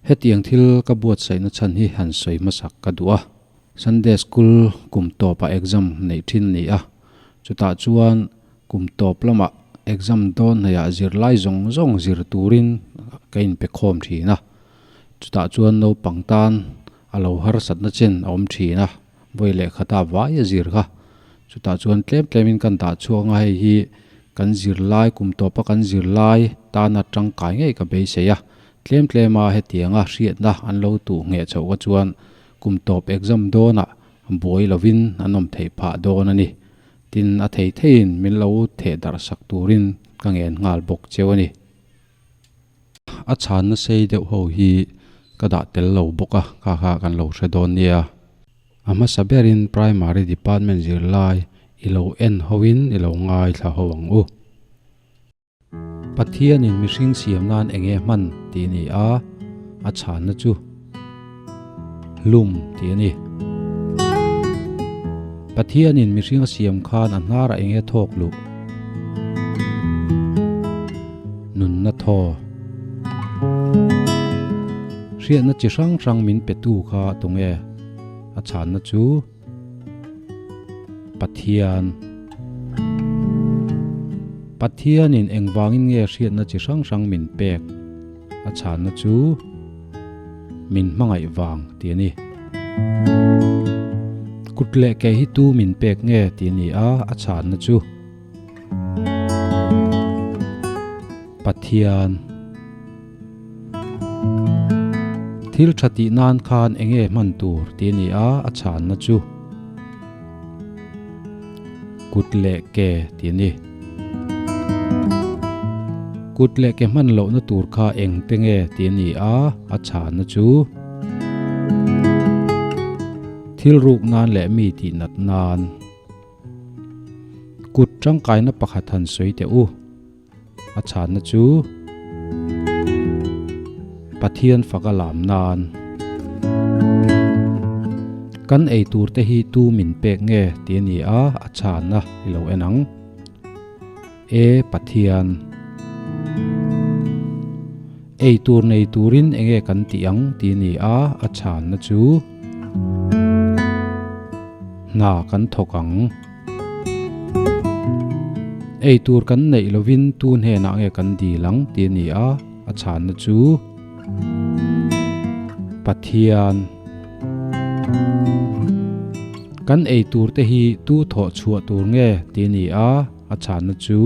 Hetiang thil ka buatsaihna chhan hi han sawi hmasak ka duh a. Sunday School kum tawpah exam neih thin a ni a, chutah chuan kum tawp lamah exam dawn hnaihah zirlai zawng zawng zir turin ka inpe khawm thin a, chutah chuan naupang tan a lo harsatna chen a awm thin a, vawi leh khata vai a zir kha. Chutah chuan tlem tlemin kan dah chhuak ang a, hei hi kan zirlai kum tawpa kan zirlai tana tangkai ngei ka beisei a, Tlem tlema hetianga hriatna an lo tuh ngheh chhoh ka chuan kum tawp exam dawnah buai lovin an awm theih phah dawn a ni. Tin, a thei theiin min lo theh darh sak turin ka ngen nghal bawk cheu a ni. A chhanna sei deuh ho hi ka dah tel lo bawk a, kha kha kan lo hre dawn nia. A hmasa berin Primary Department zirlai i lo en hoin i lo ngaithla ho ang u. Pathianin mihring siam nan eng nge hman tih a ni a, a chhanna chu hlum tih a ni. Pathianin mihring a siam khan a hnarah eng nge thawk luh? Nunna thaw. Hriatna chi hrang hrang min petu kha tunge? A chhanna chu. Pathian. Pathianin engvangin nge hriatna chi hrang hrang min pek? A chhanna chu min hmangaih vang tih a ni. Kut leh ke hi tu min pek nge tih a ni a, a chhanna chu Pathian. Thil tha tih nan khan eng nge hman tur tih a ni a, a chhanna chu kut leh ke tih a ni. Kut leh ke hman lohna tur kha eng te nge tih a ni a, a chhanna chu thil ruk nan leh mi tih nat nan. Kut tangkaina pakhat han sawi teh u. A chhanna chu Pathian fak a lam nan. Kan ei tur te hi tu min pek nge tih a ni a, a chhanna i lo en ang. E Pathian. Ei tur nei turin enge kan tih ang tih a ni a, a chhanna chu hna kan thawk ang. Ei tur kan neih lovin tu hnenah nge kan dil ang tih a ni a, a chhanna chu Pathian. Kan ei tur te hi tu thawh chhuah tur nge tih a ni a, a chhanna chu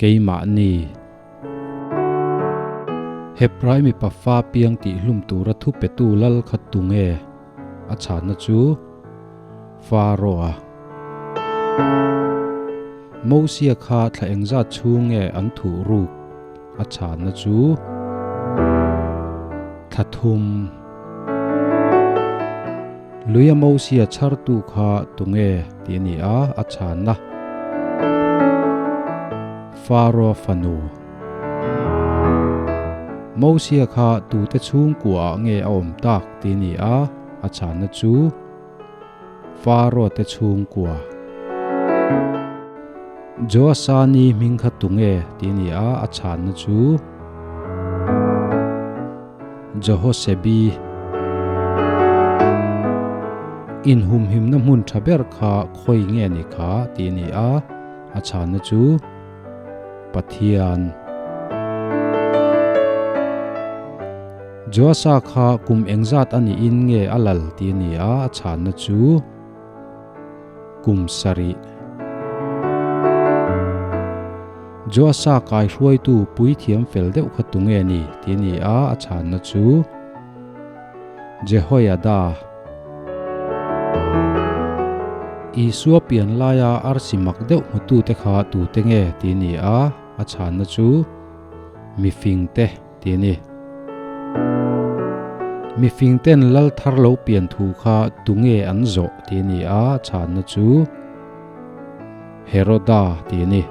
Keimahni. Hebrai mipa fa piang tih hlum tura thu petu lal kha tu nge? A chhanna chu Pharaoh-a. Mosia kha thla engzat chhung nge an thuh ruk? A chhanna chu thla thum. Luia Mosia chhartu kha tunge tih a ni a, a chhanna Pharaoh fanu. Mosia kha tute chhungkua ah nge a awm tak tih a ni a, a chhanna chu Pharaoh te chhungkua. Joasa ni hming kha tunge tih a ni a, a chhanna chu Jehosebi. Inhumhimna hmun tha ber kha khawi nge ni kha tih a ni a, a chhanna chu Pathian. Joasa kha kum engzat a niin nge a lal tih a ni a, a chhanna chu kum sarih. Joasa kaihruaitu puithiam fel deuh kha tunge ni tih a ni a, a chhanna chu Jehoiada. Isua pian laia arsi mak deuh hmutute kha tute nge tih a ni a, a chhanna chu mifingte tih a ni. Mifingten lal thar lo pian thu kha tunge an zawh tih a ni a, a chhanna chu Heroda tih a ni.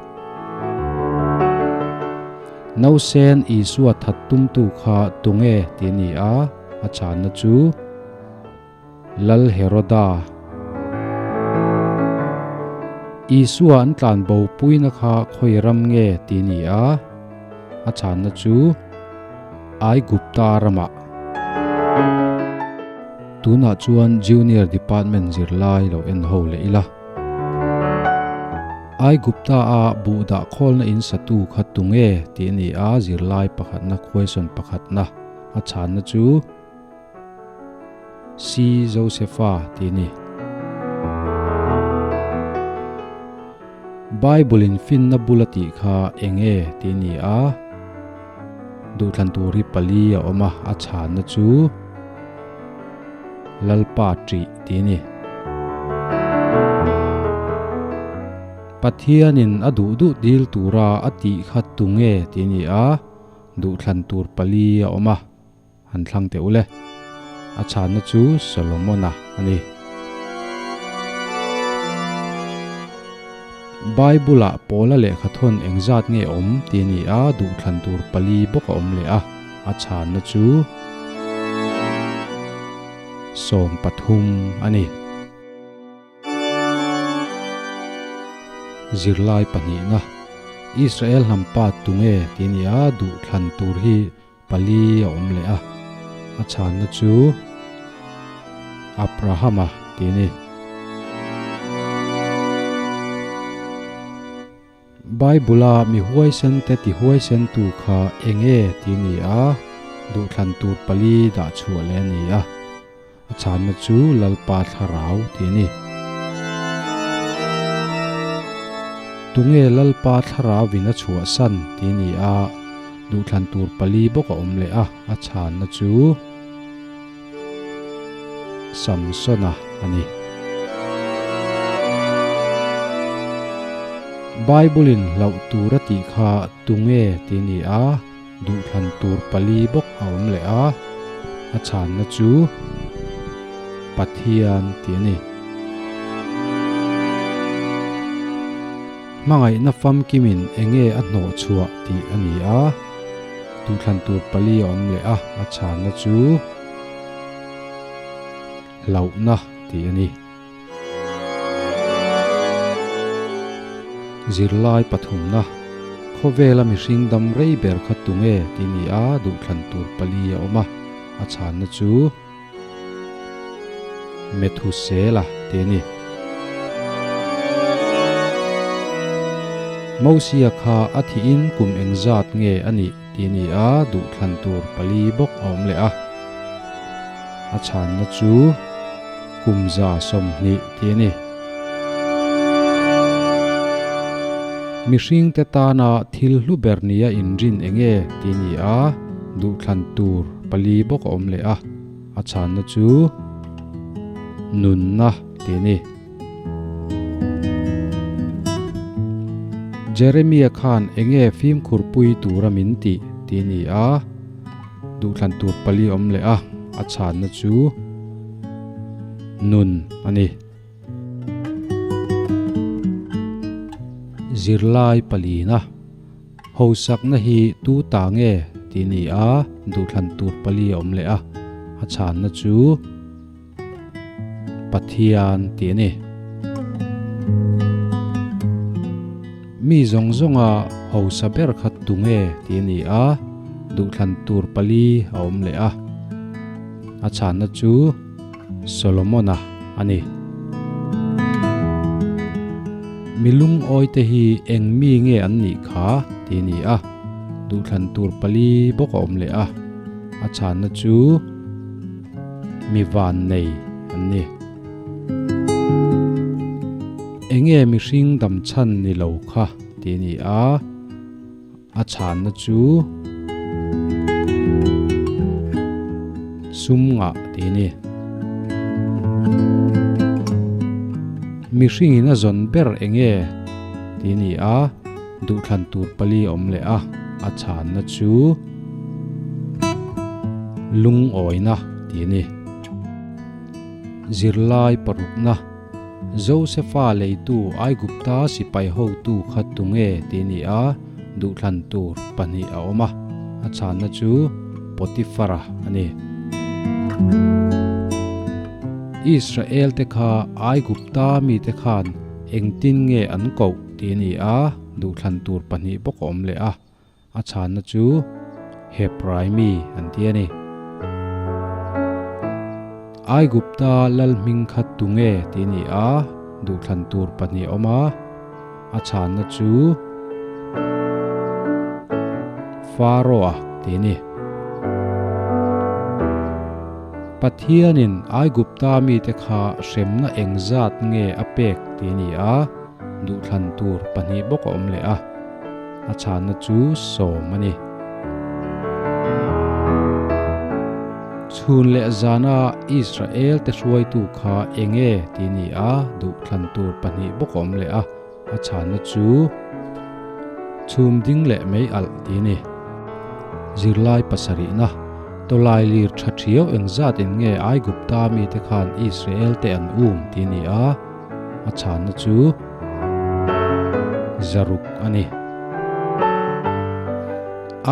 Nausen Isua that tumtu kha tunge tih a ni a, a chhanna chu Lal Heroda. Isua an tlan bo puina kha khawi ram nge tih a ni a, a chhanna chu. Aigupta ramah. Tunah chuan Junior Department zirlai lo en ho leh ila. Aigupta a buh dah khawlna in satu kha tunge tih a ni a, zirlai pakhatna question pakhatna a chhanna chu C. Josepha tih a ni. Bible in finna bul a tih kha eng nge tih a ni a, duhthlan tur hi pali a awm a, a chhanna chu Lalpa ṭih tih a ni. Pathianin a duh duh dil tura a tih kha tunge tih a ni a, duhthlan tur pali a awm a. Han thlang teh ule. A chhanna chu Solomona a ni. Bible-ah Paula lehkhathawn engzat nge awm tih a ni a, duhthlan tur pali bawk a awm leh a, a chhanna chu 13 a ni. Zirlai pahnihna, Israel hnam pa tunge tih a ni a, duhthlan tur hi Pali a awm leh a, a chhanna chu Abrahama tih a ni. Bible-a mi huaisen te ti huaisentu kha eng nge tih a ni a, duhthlan tur pali dah chhuah leh a ni a. A chhanna chu Lalpa Thlarau tih a ni. Tunge Lalpa Thlarauin a chhuahsan tih a ni a, duhthlan tur pali bawk a awm leh a, a chhanna chu Samsona a ni. Bible-in hlauh tur a tih kha tunge tih a ni a, Duhthlan tur pali bawk a awm leh a, a chhanna chu Pathian tih a ni. Hmangaihna famkimin enge a hnawh chhuah tih a ni a, duhthlan tur pali a awm leh a, a chhanna chu hlauhna tih a ni. Zirlai pathumna, Khawvela mihring dam rei ber kha tunge tih ni a duhthlan tur pali a awm a, a chhanna chu Methusela tih a ni. Mosia kha a thihin kum engzat nge a nih tih ni a duhthlan tur pali bawk a awm leh a, a chhanna chu. Kum 20 tih a ni. Mihringte tana thil hlu ber nia inrin eng nge tih a ni a, duhthlan tur pali bawk a awm leh a, a chhanna chu nunna tih a ni. Jeremia khan eng nge fimkhurpui tura min tih tih a ni a, Duhthlan tur pali a awm leh a, a chhanna chu nun a ni. Zirlai palina, Hosakna hi tu ta nge tih a ni a, duhthlan tur pali a awm leh a, a chhanna chu Pathian tih a ni. Mi zawng zawnga hausa ber kha tunge tih a ni a, duhthlan tur pali a awm leh a. A chhanna chu Solomona a ni. Mi lungawi te hi eng mi nge an nih kha tih a ni a, duhthlan tur pali bawk a awm leh a. A chhanna chu. Mi van nei an ni. Enge mihring dam chhan ni lo kha tih a ni a, a chhanna chu sum ngah tih a ni. Mihring in a zawn ber enge tih a ni a, duhthlan tur pali a awm leh a, a chhanna chu. Lungawina tih a ni. Zirlai parukna, Josefa leitu Aigupta sipai hotu kha tunge tih a ni a, duhthlan tur pahnih a awm a, a chhanna chu Potifara a ni. Israel te kha Aigupta mite khan engtin nge an koh tih a ni a, duhthlan tur pahnih bawk a awm leh a. A chhanna chu Hebrai mi an ti a ni. Aigupta lal hming kha tunge tih a ni a, duhthlan tur pahnih a awm a, a chhanna chu Pharaoh-a tih a ni. Pathianin Aigupta mite kha hremna engzat nge a pek tih a ni a, duhthlan tur pahnih bawk a awm leh a. A chhanna chu sawm a ni. Chhun leh zana Israel te hruaitu kha eng nge tih ni a, duhthlan tur pahnih bawk a awm leh a, a chhanna chu chhum ding leh mei alh tih a ni. Zirlai pasarihna, Tawlai lir tha thiau engzat in nge Aigupta mite khan Israel te an um tih ni a, A chhanna chu zaruk a ni.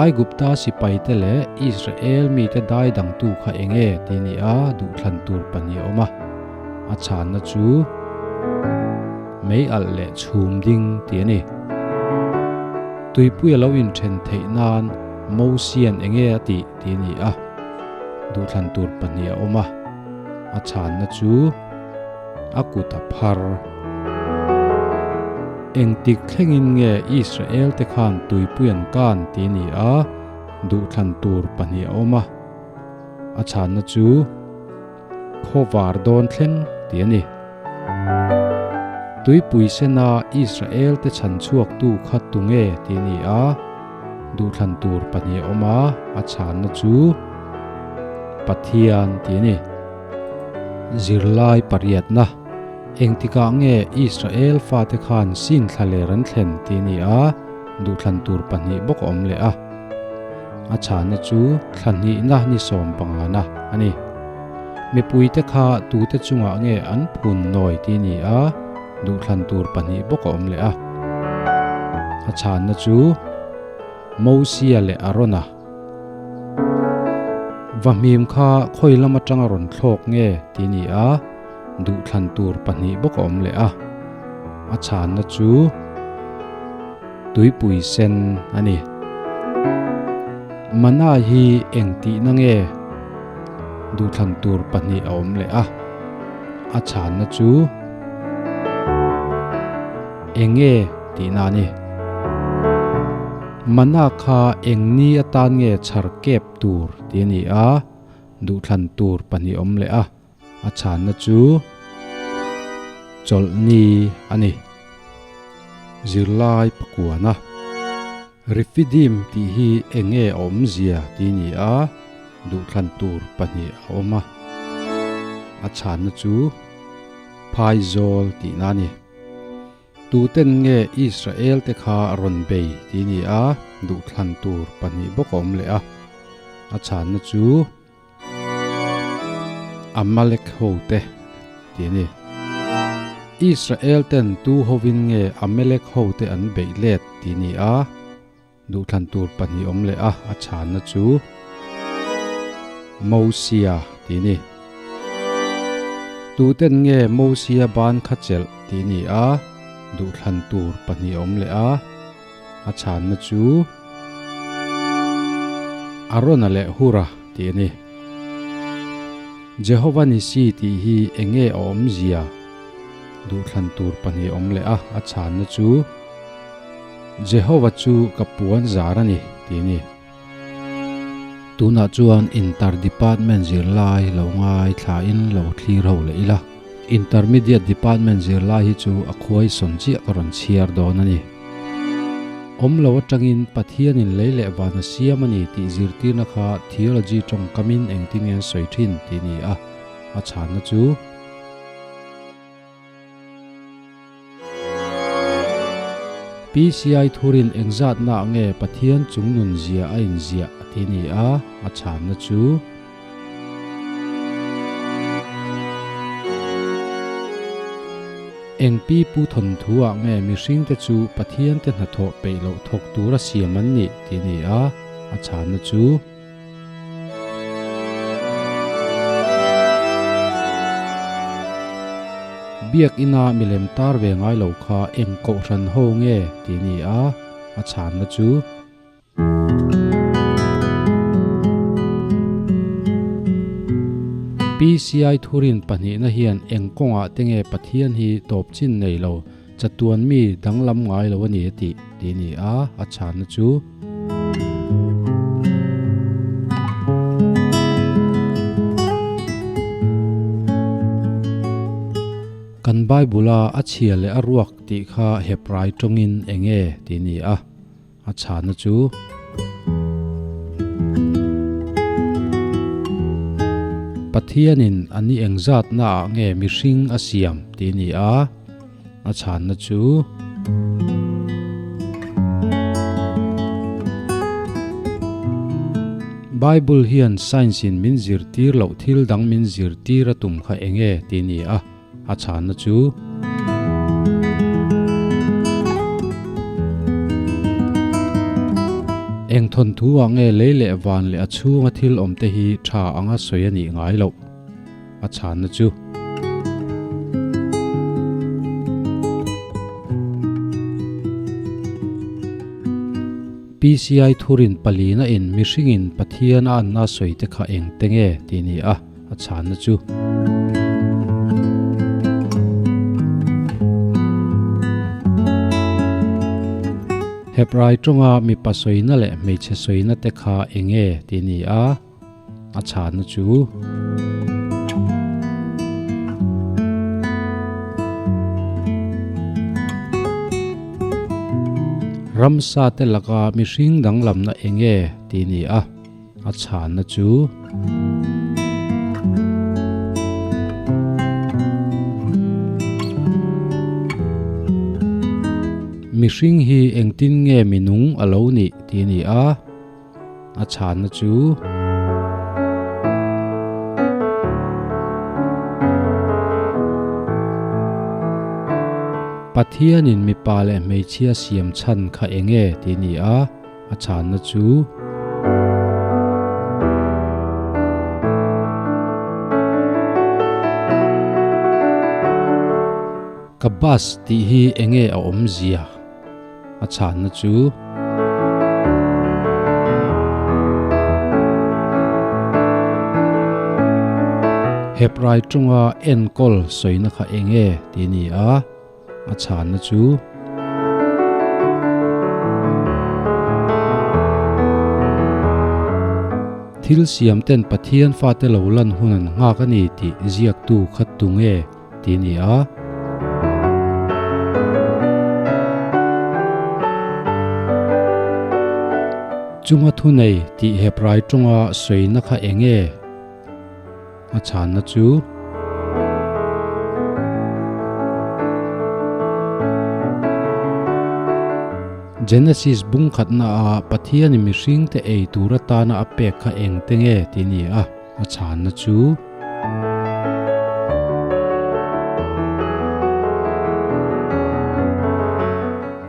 Aigupta sipaite leh Israel mite dai dangtu kha eng nge tih ni a duhthlan tur pahnih a awm a. A chhanna chu mei alh leh chhum ding tih a ni. Tuipui a lo inthen theih nan Mosian eng nge a tih tih ni a duhthlan tur pahnih a awm a. A chhanna chu. A kut a phar. Engtik thlengin nge Israel te khan tuipui an kan tih a ni a, duhthlan tur pahnih a awm a. A chhanna chu khawvar dawn thleng tih a ni. Tuipui sena Israel te chhan chhuaktu kha tunge tih a ni a, duhthlan tur pahnih a awm a, a chhanna chu Pathian tih a ni. Zirlai pariatna, Engtikah nge Israel fate khan sin thlaler an thlen tih a ni a, duhthlan tur pahnih bawk a awm leh a. A chhanna chu thla hnihna ni sawm pangana a ni. Mipuite kha tute chungah nge an phun nawi tih a ni a, duhthlan tur pahnih bawk a awm leh a. A chhanna chu Mosia leh Arona. Vahmim kha khawi lam atanga rawn thlawk nge tih a ni a, duhthlan tur pahnih bawk a awm leh a. A chhanna chu tuipui sen a ni. Mana hi eng tihna nge duhthlan tur pahnih a awm leh a. A chhanna chu eng nge tihna a ni. Mana kha eng ni atan nge chhar kep tur tih a ni a, duhthlan tur pahnih awm leh a, a chhanna chu chawlhni a ni. Zirlai pakuana Refidim tih hi eng nge a awmzia tih a ni a, duhthlan tur pahnih a awm a, a chhanna chu phaizawl tihna a ni. Tuten nge Israel-te kha rawn bei tih ni a, duhthlan tur pahnih bawk a awm leh a. A chhanna chu Amalek hote tih a ni. Israel-ten tu hovin nge Amalek hote an beih let tih ni a, Duhthlan tur pahnih awm leh a, a chhanna chu Mosia tih ni. Tuten nge Mosia ban kha chelh tih ni a, duhthlan tur pahnih awm leh a, a chhanna chu Arona leh Hura tih a ni. Jehova Nisi tih hi eng nge a awmzia? Duhthlan tur pahnih awm leh a, a chhanna chu Jehova chu ka puan zar a ni, ti a ni. Tunah chuan Inter Department zirlai lo ngai thlain lo thlir ho leh ila. Intermediate Department zirlai hi chu a khuai sawn chiah ka rawn chhiar dawn a ni. Awm lo atangin Pathianin lei leh van a siam a ni tih zirtirna kha theology tawngkamin engtin nge an sawi thin tih a ni a, a chhanna chu. PCI thurin engzatna nge Pathian chungnun zia a inziah tih ni a, a chhanna chu. Eng pi pu thawnthu ah nge mihringte chu Pathian te hnathawh peih loh thawk tura siam an nih tih ni a, a chhanna chu. Biakina milem tar ve ngai lo kha eng kohhran ho nge tih a ni a, a chhanna chu. PCI thurin pahnihna hian eng kawngah te nge Pathian hi tawp chin nei lo, chatuan mi danglam ngai lo a ni a tih tih a ni a, a chhanna chu. Kan Bible-a a chhia leh a ruak tih kha Hebrai tawngin eng nge tih a ni a, a chhanna chu. Pathianin a ni engzatnaah nge mihring a siam tih a ni a, a chhanna chu. Bible hian science in min zirtir loh thil dang min zirtir a tum kha eng nge tih a ni a, a chhanna chu. Eng thawnthu ah nge lei leh van leh a chhunga thil awm te hi tha anga sawi a nih ngai loh? A chhanna chu. PCI thurin palina in mihringin Pathian a anna sawi te kha eng te nge tih a ni a, a chhanna chu. Hebrai tawnga mipa sawina leh hmeichhe sawina te kha eng nge tih a ni a. A chhanna chu Ramsa te laka mihring danglamna eng nge tih a ni a, a chhanna chu Mihring hi engtin nge minung a lo nih tih a ni a. A chhanna chu Pathianin mipa leh hmeichhia siam chhan kha eng nge tih a ni a, a chhanna chu Ka bus tih hi eng nge a awmzia? A chhanna chu Hebrai tawnga enkawl sawina kha eng nge tih a ni a, a chhanna chu Thil siam ten Pathian fate lo lan hun an nghak a ni tih ziaktu kha tu nge? Ti a ni a. Chunga thu nei tih Hebrai tawnga sawina kha eng nge? A chhanna chu. Genesis bung khatna ah Pathianin mihringte ei tur atana a pek kha eng te nge ti a ni a, a chhanna chu.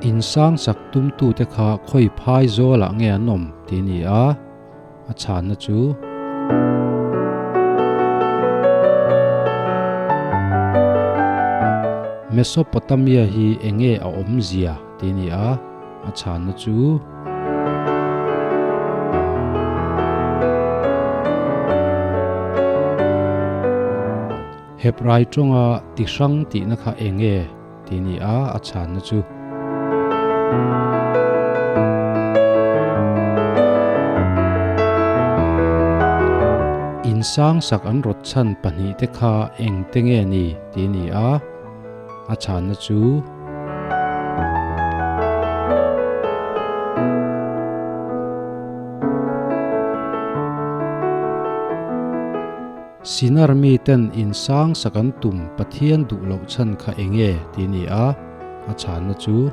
In sang sak tumtute kha khawi phai zawlah nge an awm tih a ni a, a chhanna chu. Mesopotamia hi eng nge a awmzia tih a ni a, a chhanna chu. Hebrai tawnga ti hrang tihna kha eng nge tih a ni a, a chhanna chu. Insang sak an rawt chhan pahnihte kha eng te nge ni tih a ni a. A chhanna chu Sinar miten in sang sak an tum Pathian duh loh chhan kha eng nge tih a ni a, a chhanna chu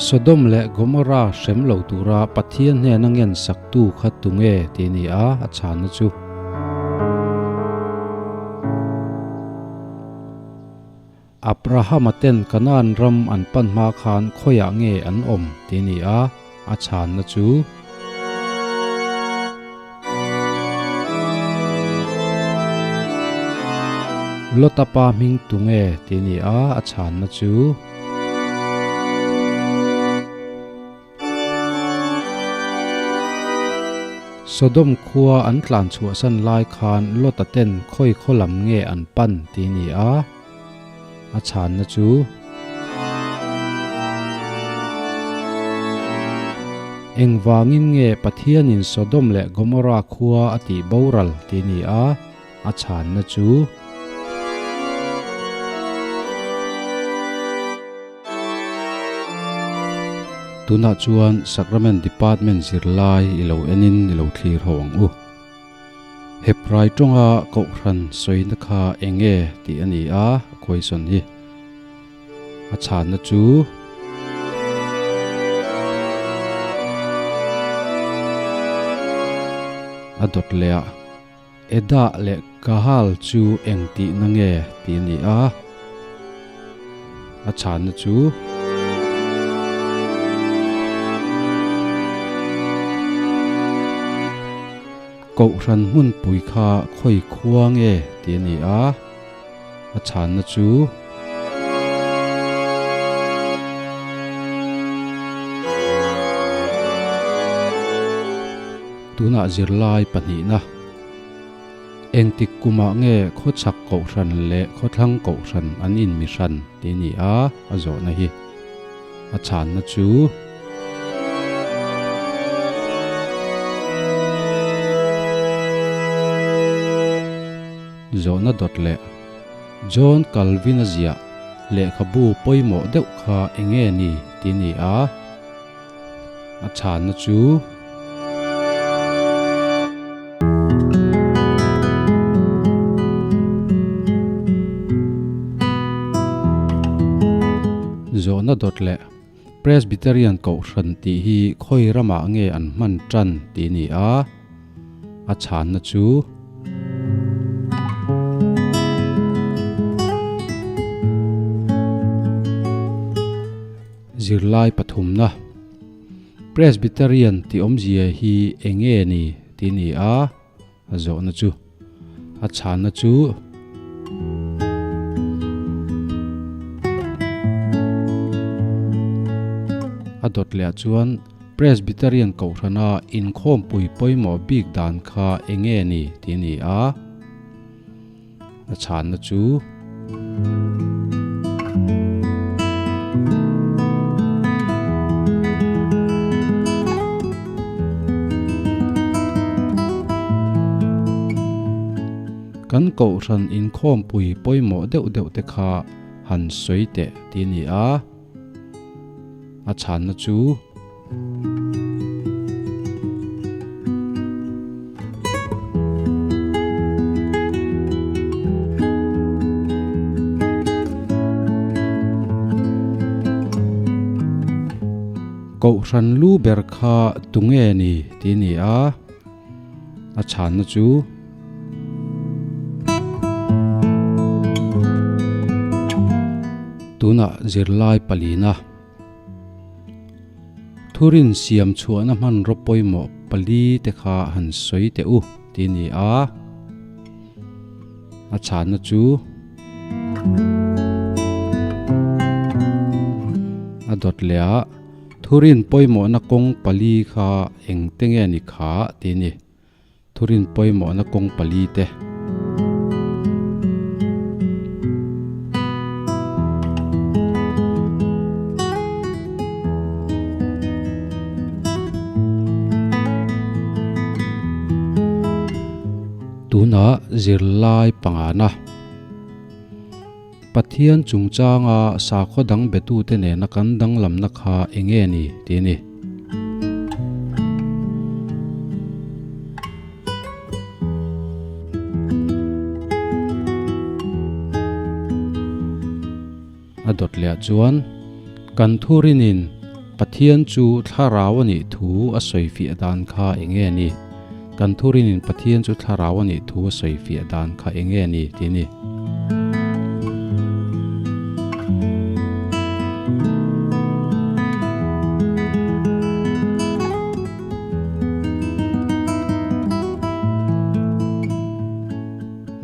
Sodom leh Gomorra hrem lo tura Pathian hnena ngen saktu kha tunge tih a ni a, a chhanna chu. Abrahama ten Kanaan ram an pan hma khan khawiah nge an awm tih a ni a, a chhanna chu. Lota pa hming tunge tih a ni a, a chhanna chu. Sodom khua an tlan chhuahsan lai khan Lota ten khawi khaw lam nge an pan tih a ni a, a chhanna chu. Engvangin nge Pathianin Sodom leh Gomorra khua a tih boral tih a ni a, a chhanna chu. Tunah chuan Sacrament Department zirlai i lo enin i lo thlir ho ang u. Heprai tawnga Kohhran sawina kha eng nge tih a ni a, question hi. A chhanna chu. A dawt leh a. Edah leh Kahal chu eng tihna nge tih a ni a, a chhanna chu. Kohhran hmunpui kha khawi khua nge tih a ni a, a chhanna chu. Tunah zirlai pahnihna. Engtik kumah nge khawchhak kohhran leh khawthlang kohhran an inmi hran tih a ni a, a zawhna hi. A chhanna chu. Zawhna dawt leh John Calvin-a ziah lehkhabu pawimawh deuh kha eng nge ni tih a ni a, A chhanna chu. Zawhna dawt leh Presbyterian Kohhran tih hi khawi ramah nge an hman tan tih a ni a, a chhanna chu. Zirlai pathumna, Presbyterian tih awmzia hi eng nge ni tih ni a, a zawhna chu. A chhanna chu. A dawt leh ah chuan Presbyterian Kohhrana inkhawmpui pawimawh bik dan kha eng nge ni tih ni a, A chhanna chu. Kan kohhran inkhawmpui pawimawh deuh deuh te kha han sawi teh tih a ni a, a chhanna chu. Kohhran lu ber kha tunge ni tih a ni a, a chhanna chu. Tunah zirlai palina. Thurin siam chhuahna hmanraw pawimawh pali te kha han sawi teh u tih a ni a, a chhanna chu a dawt leh a, Thurin pawimawhna kawng pali kha engte nge ni kha tih a ni. Thurin pawimawhna kawng pali te. Tunah zirlai pangana. Pathian chungchanga sakhaw dang betute nena kan danglamna kha eng nge ni tih a ni. A dawt leh ah chuan kan thurinin Pathian chu thlarau a nih thu a sawifiah dan kha eng nge ni? Kan thurinin Pathian chu thlarau a nih thu a sawifiah dan kha eng nge ni tih a ni.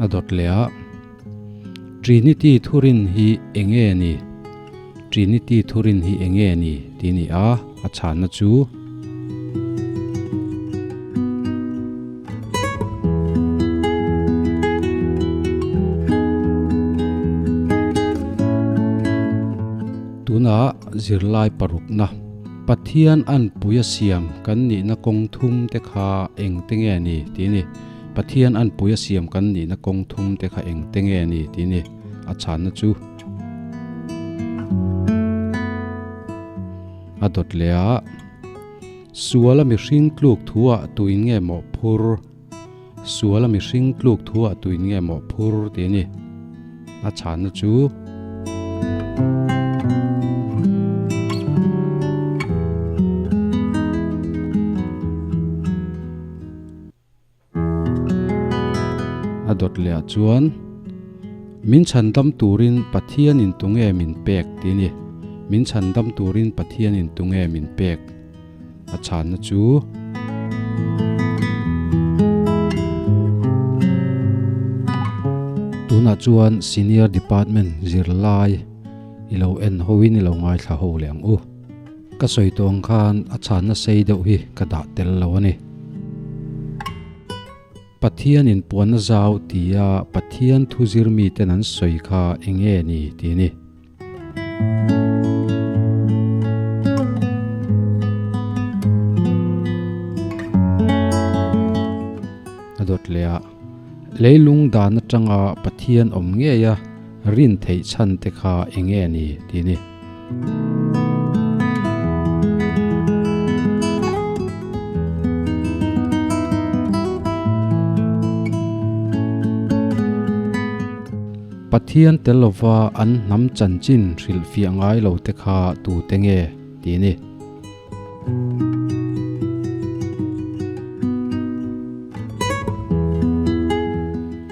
A dawt leh a. Trinity thurin hi enge ni? Trinity thurin hi enge ni? Tih a ni a, a chhanna chu. Tuna zirlai parukna Pathian anpuia siam kan nihna kawng thum te kha eng te nge ni tih a ni. Pathian anpuia siam kan nihna kawng thum te kha eng te nge ni tih a ni. A chhanna chu. A dawt leh a, Suala mihring tluk thuah tuin nge mawh phur? Suala mihring tluk thuah tuin nge mawh phur tih a ni. A chhanna chu. A dawt leh ah chuan, Min chhandam turin Pathianin tunge min pek tih a ni. Min chhandam turin Pathianin tunge min pek? A chhanna chu. Tunah chuan Senior Department zirlai i lo en hoin i lo ngaithla ho leh ang u. Ka sawi tawh ang khan a chhanna sei deuh hi ka dah tel lo a ni. Pathianin puanna zau tia Pathian thu zir miten an sawi kha eng nge ni tih a ni. A dawt leh a, leilung dan atanga Pathian awm ngeia rin theih chhan te kha eng nge ni tih a ni. Pathian tel lova an hnam chanchin hrilhfiah ngai lo te kha tute nge tih a ni.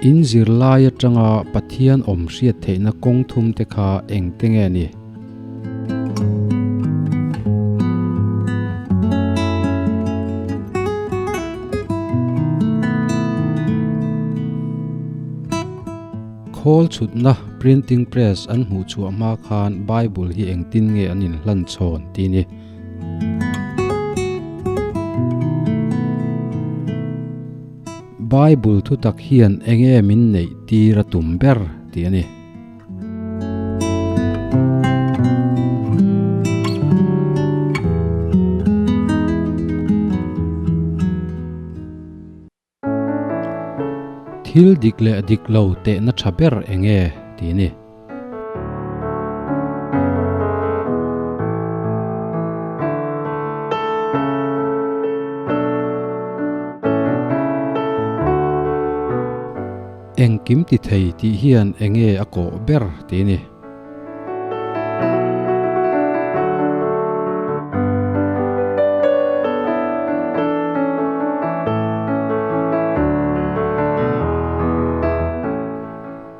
In zirlai atanga Pathian awm hriat theihna kawng thum te kha eng te nge ni? Khawl chhutna, printing press, an hmuh chhuah hma khan Bible hi engtin nge an inhlan chhawn tih a ni. Bible thutak hian enge min neih tir a tum ber tih a ni. Thil dik leh dik lo tehna tha ber enge tih a ni. Engkim ti thei tih hian enge a kawh ber tih a ni.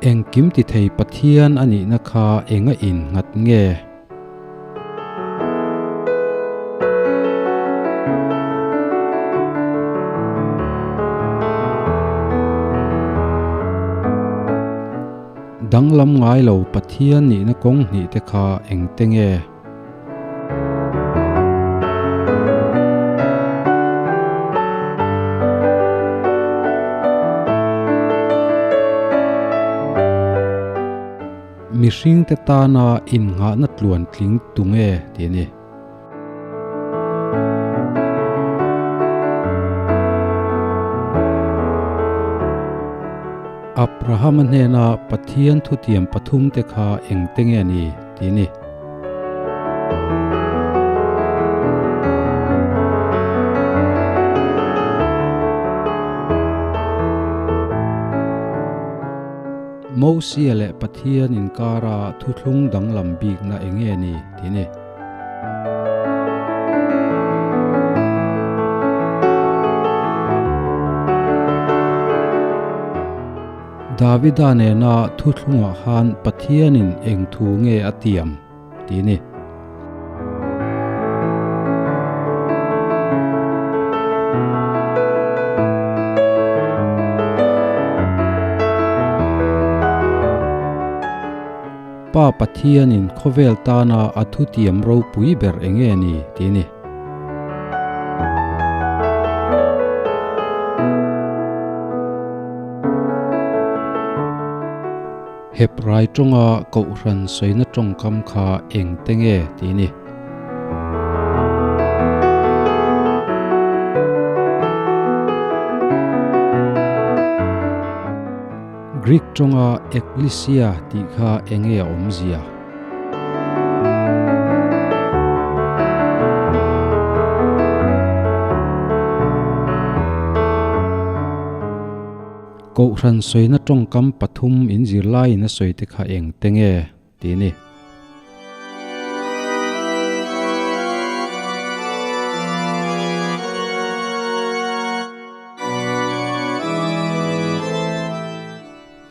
Engkim ti thei Pathian a nihna kha enga in nghat nge? Danglam ngai lo Pathian nihna kawng hnih te kha engte nge? Mihringte tana innghahna tluan tling tu nge tih a ni. Abrahama hnena Pathian thutiam pathumte kha engte nge ni tih a ni. Mosia leh Pathian inkara thuthlung danglam bikna eng nge ni tih a ni. Davida nena thuthlungah khan Pathianin eng thu nge a tiam tih a ni. Pa Pathianin khawvel tana a thutiam ropui ber enge ni tih a ni. Hebrai tawnga Kohhran sawina tawngkam kha eng te nge tih a ni. Greek tawnga ekklesia tih kha enge a awmzia? Kohhran sawina tawngkam pathum inzirlaiin a sawi te kha eng te nge tih a ni.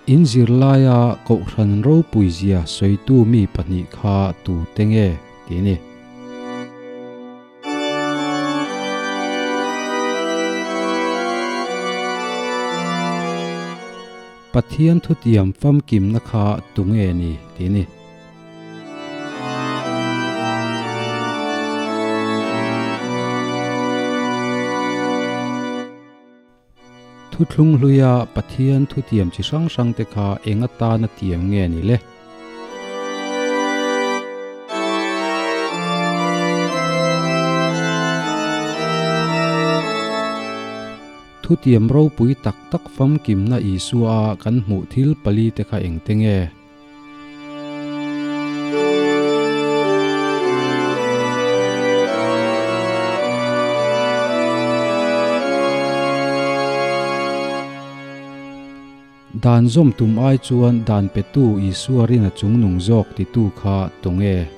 In zirlaia Kohhran ropuizia sawitu mi pahnih kha tute nge tih a ni. Pathian thutiam famkimna kha tunge ni tih a ni. Thuthlung hluia Pathian thutiam chi hrang hrang te kha eng atana tiam nge ni le? Thutiam ropui tak tak famkimna Isua a kan hmuh thil pali te kha engte nge? Dan zawm tum ai chuan dan petu Isua rina chungnung zawk titu kha tunge?